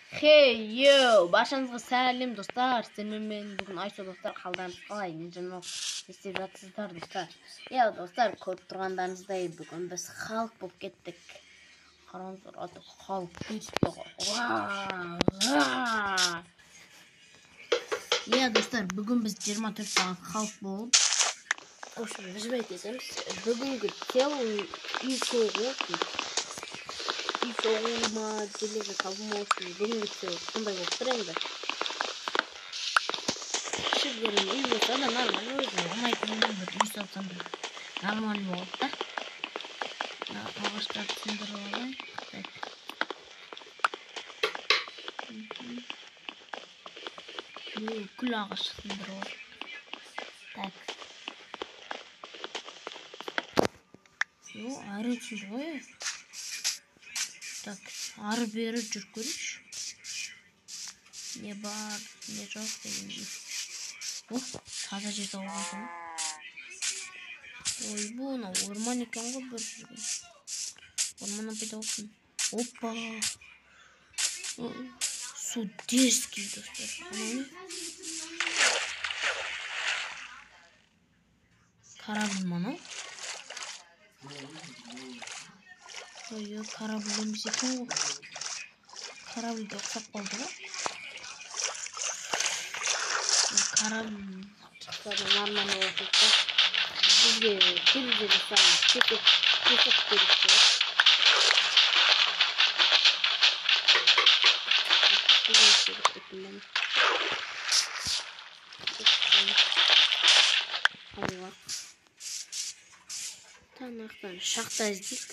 Хей, йоу, баршаңызға сәлем достар. Сіздермен бүгін Айсо достар, қалдарыңыз қалай? Не жаңалық, не істеп жатсыздар достар? Иә, достар, көріп тұрғандарыңыздай бүгін біз халық болып кеттік. Қараңыздар, аты халық бесте ғой. Иә, достар, бүгін біз 24 сағат халық болып, в общем, выживать етеміз. Бүгінгі тема үй соғу. Үй соғу ма, железо табу ма, бүгінгі тема сондай болып тұр енді. Кішігірім үй болса да нормально, өзіме ұнайтын бір үй салсам да нормально болады да. Ағаштарды сындырып алайық. Так. Бүкіл ағаш сындырып алайық. Так. Ары түсінді ғой. Так, ары бері жүріп көрейікші. Не бар, не жоқ дегендей. О, таза жер тауып алған. Ойбу, мынау орман екен ғой бір жүрген. Орманнан пайда болыппын. Опа! Су дерзкий, достар. Анау не? Корабль ма анау? Ой, корабль емес екен ғой. Корабльге ұқсап қалды ғой. Корабль шықса да нормально болады да. Бізге терезе жасаған кесек керек болады. Танақтан шахта іздейік.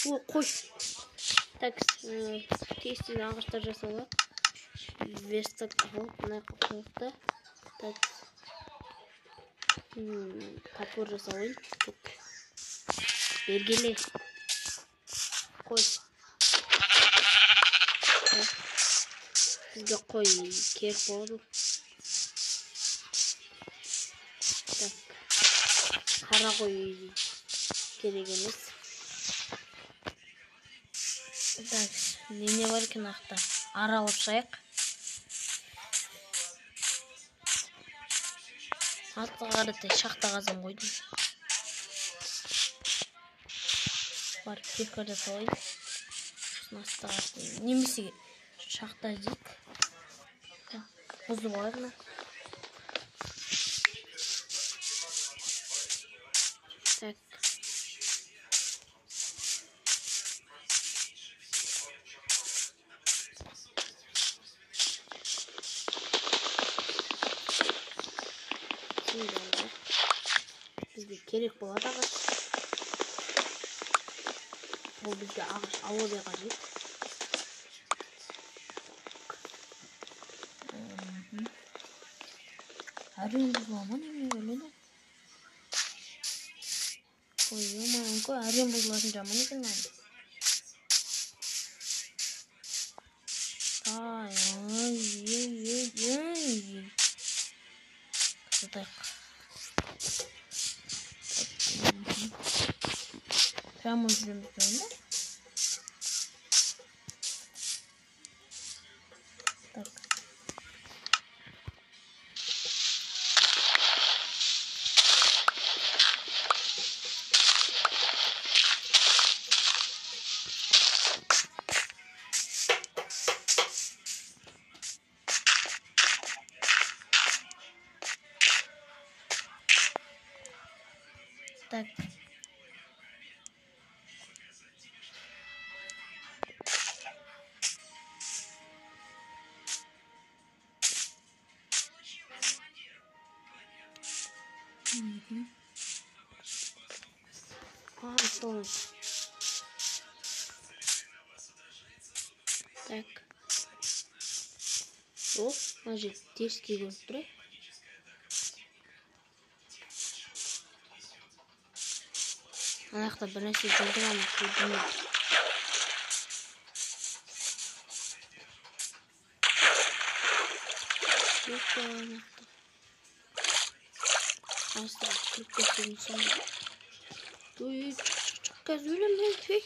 О, қой. Так, тез-тез ағаштар жасалайық. Верстак алып, мына жаққа қояйық та. Так. Топор жасалайын. Бергеле. Қой. Бізге қой керек болады. Так. Қара қой керек емес. Так, не бар екен ақта? Аралап шығайық. Артқа қаратай шахта қазан қойдым. Барып пека жасалайын. Сосын астыға қаратай. Немесе шахта іздейік. Бұзып алайық мына. Так. Бізге керек болады ағаш. Ол бізге ағаш ауадай қажет. Әрең бұзыла ма немене өледі? Ой, ё-моё, әрең бұзылатын жаман екен мынау. Ай, ай, ай, ай, ай. Тоқтатайық. Прямо жүреміз енді. Так. Так. Так. О, мына жер теріске көрініп тұр. Ана жақта бір нәрсе жүрді ма, көрдім. Жоқ па ана жақта. Астыға кіріп кеткен соң. Ой, шық, қазір өлемін, ей.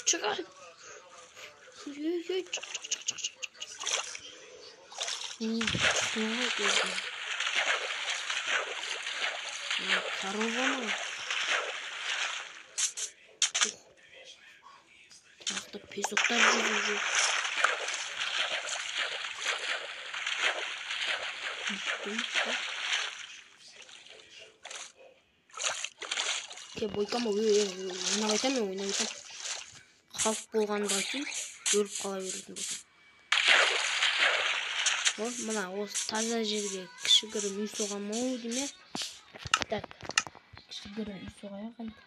Шық. Ой, шық, шық, шық, шық, шық. Шықтым. Корова ма? Мына песоктар жүзіп жүр. Ке бойкама, ойнап айтамын, мен ойнап айтамын. Халық болғанды айтайын, өліп қала беретін болсам. Вот, мына осы таза жерге кішігірім үй соғамын ау деймін. Так, кішігірім үй соғайық енді.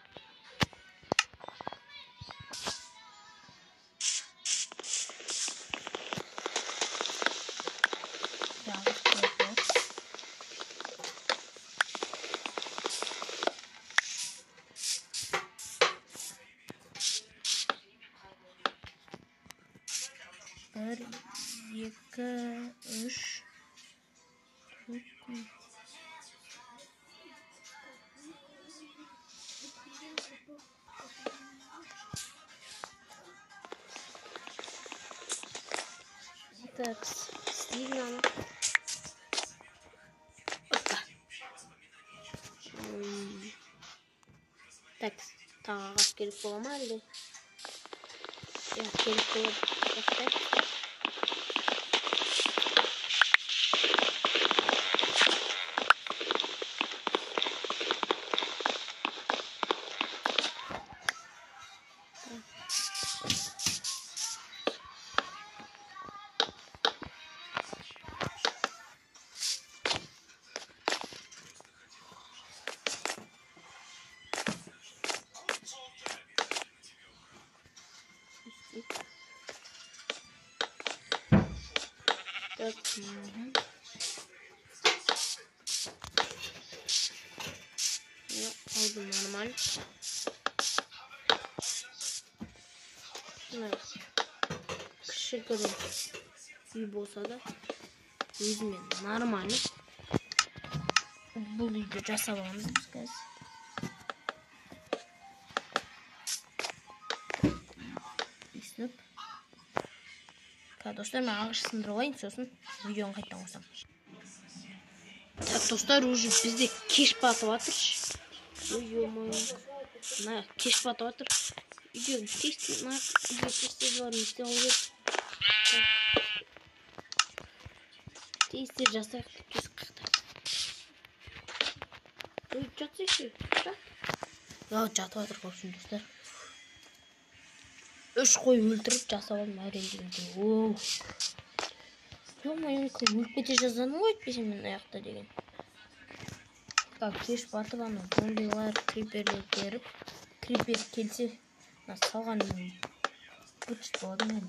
1, 2, 3, 4. Так, істейік мынаны. Опа. Так, тағы ағаш керек бола ма әлде? Иә, керек болады. Так, алды нормально. Кішігірім үй болса да өзіме нормально. Бұл үйді жасап аламыз біз қазір. Өйстіп. Достар, мен ағаш сындырып алайын, сосын видеоны қайтадан қосамын. Так, достар, уже бізде кеш батып жатыр. Ой, ё-моё. Мына кеш батып жатыр. Үйде кеш, мына үйде кеш тез бар, не істеу керек? Тез тез жасайық деп тез қаяқта. Ой, жатсайшы, жат. Жатып жатыр в общем, достар. 3 қой өлтіріп жасап алдым әрең дегенде. Оу. Ё-моё, өліп кете жаздадым ғой әйтпесе мен аяқта деген. Так, кеш батып ана зомбилар, криперлер келіп, крипер келсе, мына салған үйім быт-шыт болады мен.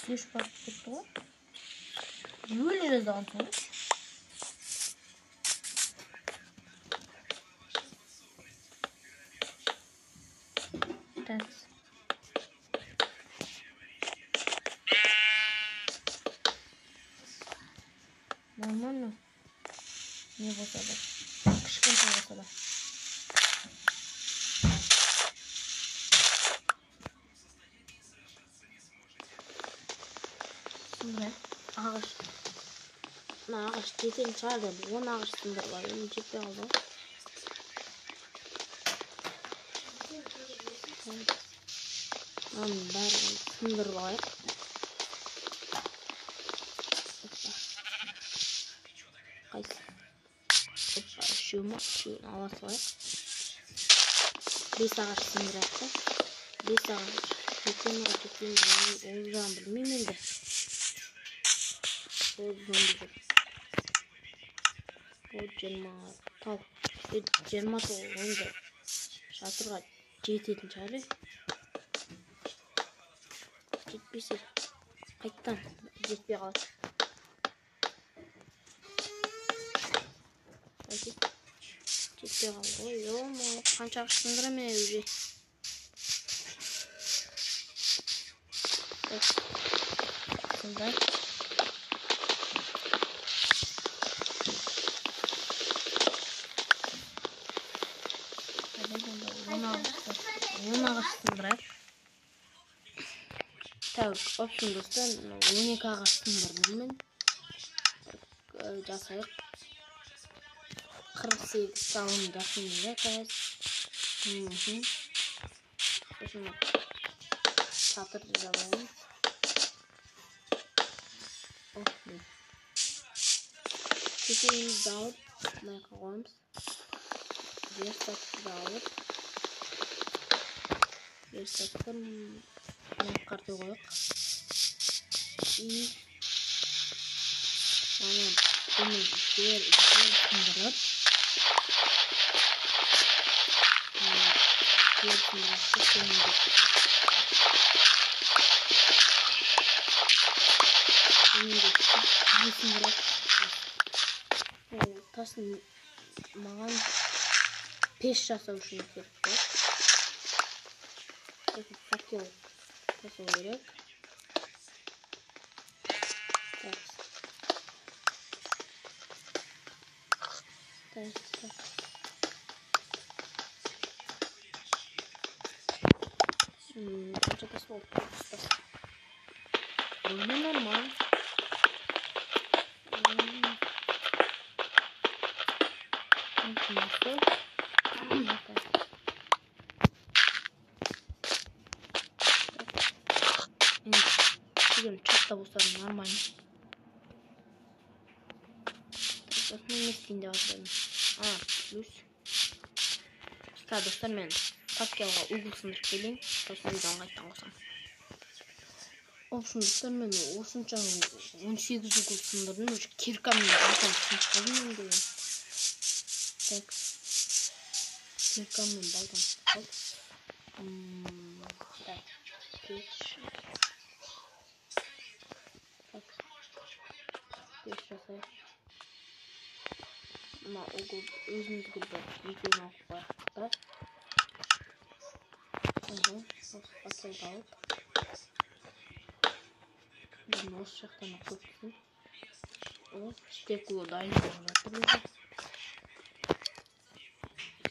Кеш батып кетті ғой. Өле жаздаған соң. Так. Нормально. Не болса да. Кішкентай болса да. Сындырайық. Ағаш. Мына ағаш жететін шығар деп 10 ағаш сындырып алайын. Жетпей қалды ғой. Мынаның бәрін сындырып алайық. Қайсы? Опа, үшеу ма? Үшеуін ала салайық. 5 ағаш сындырайық та. 5 ағаш жете ма, жетпей ма, ол жағын білмеймін енді. Ол зомби жүр. Ол 20 тал. 20 тал енді шатырға жететін шығар. Жетпесе қайттан жетпей қалады. Жетпей қалды ғой. Ё-моё, қанша ағаш сындырамын мен уже. Сындар. 10 ағаш сындырайық. Так, в общем, достар, 12 ағаш сындырдым мен. Жасайық. 48 салым жасаймыз да қазір. Сосын шатырды жабайын. Төсегімізді алып, мына жаққа қоямыз. Верстакты алып, верстакты мына жаққа қояйық. И ана бұны жер сындырып, жер сындырып, сындырып, тасын маған пеш жасау үшін керек болды. Сосын факел жасау керек. Так. Так, так. Қанша тас болды? Тас. Вроде нормально. Енді шахта болса нормально. Так, мен не істейін деп жатыр едім? А, плюс. Так, достар, мен факелға угол сындырып келейін, сосын видеоны қайтадан қосамын. В общем, достар, мен осынша 18 угол сындырдым, уже киркамен балтам сынып қалды мен деген. Так, киркамен балтам сынып қалды. Так, пеш. Так, пеш жасайық. Мына угол өзімізге бір екеуін алып қояйық та. Осы факелді алып, бұны осы жақтан қойып кетейін. О, стекло дайын болып жатыр уже.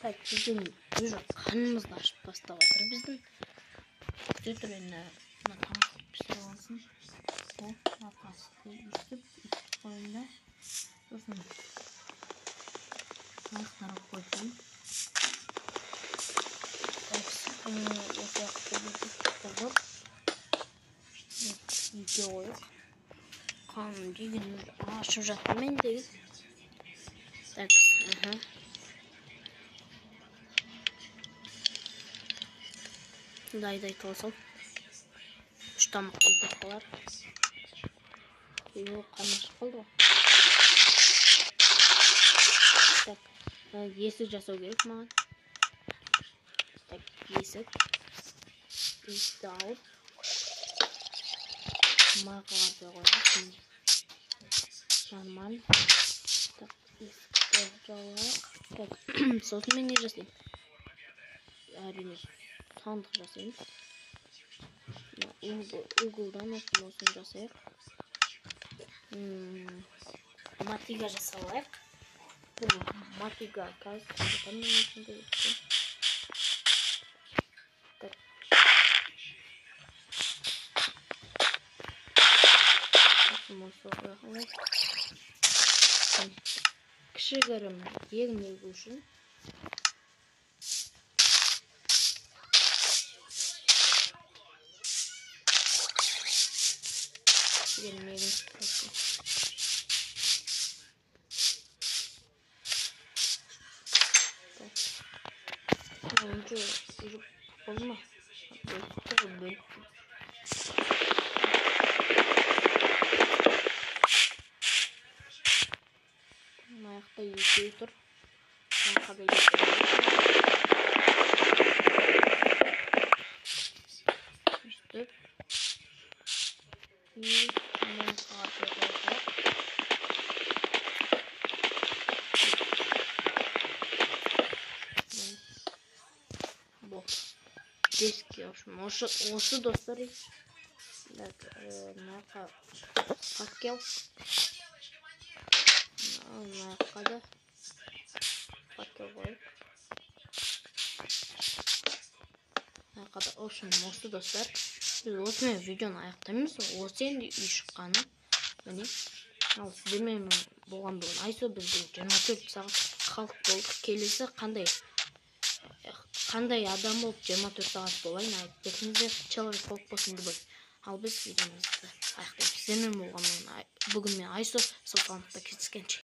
Так, біздің уже қанымызды ашып бастап жатыр біздің. Күте тұр енді, мына тамақ пісіріп алсын. О, мына қасықты өйстіп қояйын да. Сосын аяқтарға қойсам. Так, осы жақты бүйтіп қойып, екеу қойып. Қаным деген уже ашып жатыр мен деген. Так, аха. Дай толсам. 3 тамақ кетіп қалар. Жоқ, қарным ашып қалды ғой. Так, есік жасау керек маған. Так, есік. Есікті алып, маркаға қоямыз. Нормально. Так, есікті жабайық. Так, сосын мен не жасаймын? Әрине, сандық жасаймын. Углдан осыны жасайық. Матига жасалайық. Матига қазір. Так. Кішігірім егін егу үшін. Кішігірім егін. Так. Уже болды ма? Бөліп. Мына жақта екеуі тұр. Өйстіп. И Беске, в общем, осы достар. Так, мына жаққа факел. Мына жаққа да факел қойып. В общем, осы, достар, біз осымен видеоны аяқтаймыз. Осы енді үй шыққаны, міне. Ал сіздермен болған бүгін Айсо. Біз бүгін 24 сағат Халк болдық. Келесі қандай адам болып 24 сағат болайын, айтып кетіңіздер. Человек паук болсын деп. Ал біз видеомызды аяқтаймыз. Сіздермен болған бүгін мен, Айсо. Сау саламатта кездескенше.